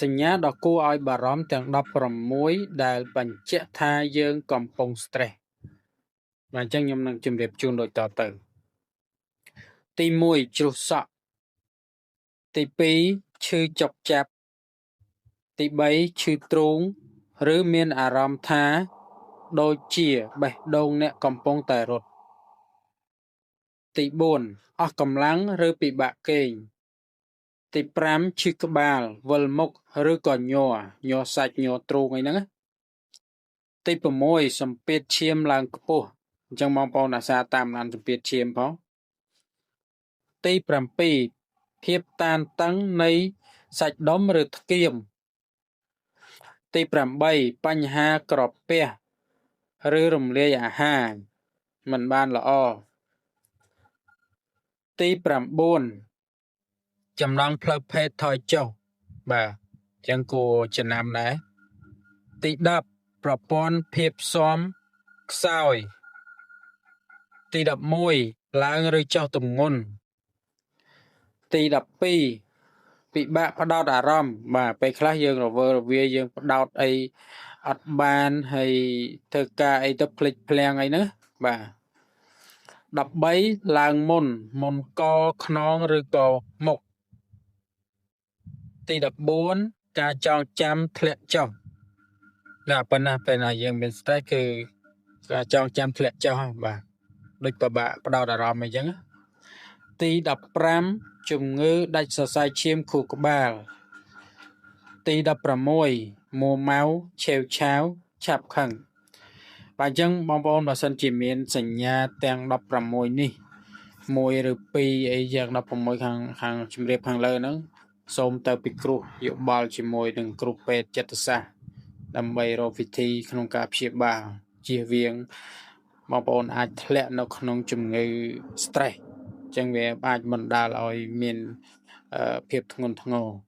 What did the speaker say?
សញ្ញាដ៏គួរឲ្យបារម្ភទាំង16ដែលបញ្ជាក់ថាយើងកំពុង stress បាទអញ្ចឹងខ្ញុំនឹងជម្រាបជូនដូចតទៅទី1ជ្រុះសក់ទី2ឈឺចុកចាប់ទី3ឈឺទ្រូងឬមានអារម្មណ៍ថាដូចជាបេះដូងអ្នកកំពុងតែរត់ទី4អស់កម្លាំងឬពិបាកគេងទី5ឈឺក្បាលវិលមុខឬក៏ញ័រញ័រសាច់ញ័រទ្រូងអីហ្នឹងណាទី6សម្ពាធឈាមឡើងខ្ពស់អញ្ចឹងបងប្អូនអាសាតាមដានសម្ពាធឈាមផងទី7ភាពតានតឹងនៃសាច់ដុំឬថ្គាមទី8បញ្ហាក្រពះឬរំលាយអាហារមិនបានល្អទី9ចំណងផ្លូវភេទថយចុះបាទអញ្ចឹងគួរចំណាំដែរទី10ប្រព័ន្ធភាពស៊ាំខ្សោយទី11ឡើងឬចុះទម្ងន់ទី12ពិបាកផ្ដោតអារម្មណ៍បាទពេលខ្លះយើងរវើរវាយយើងផ្ដោតអីអត់បានហើយធ្វើការអីទៅភ្លេចភ្លាំងអីហ្នឹងបាទ13ឡើងមុនមុនកខ្នងឬក៏មុខទី14ការចងចាំធ្លាក់ចុះបាទប៉ុណ្ណាពេលណាយើងមាន stress គឺការចងចាំធ្លាក់ចុះបាទដូចពិបាកផ្ដោតអារម្មណ៍អីចឹងទី15ជំងឺដាច់សរសៃឈាមខួរក្បាលទី16មួម៉ៅឆេវឆាវឆាប់ខឹងបាទអញ្ចឹងបងប្អូនបើសិនជាមានសញ្ញាទាំង16នេះ1ឬ2អីយ៉ាង16ខាងខាងជំរាបខាងលើហ្នឹងសូមទៅពិគ្រោះយោបល់ជាមួយនឹងគ្រូពេទ្យចិត្តសាស្ត្រដើម្បីរកវិធីក្នុងការព្យាបាលជៀសវាងបងប្អូនអាចធ្លាក់នៅក្នុងជំងឺ stress អញ្ចឹងវាអាចបណ្ដាលឲ្យមានភាពធ្ងន់ធ្ងរ។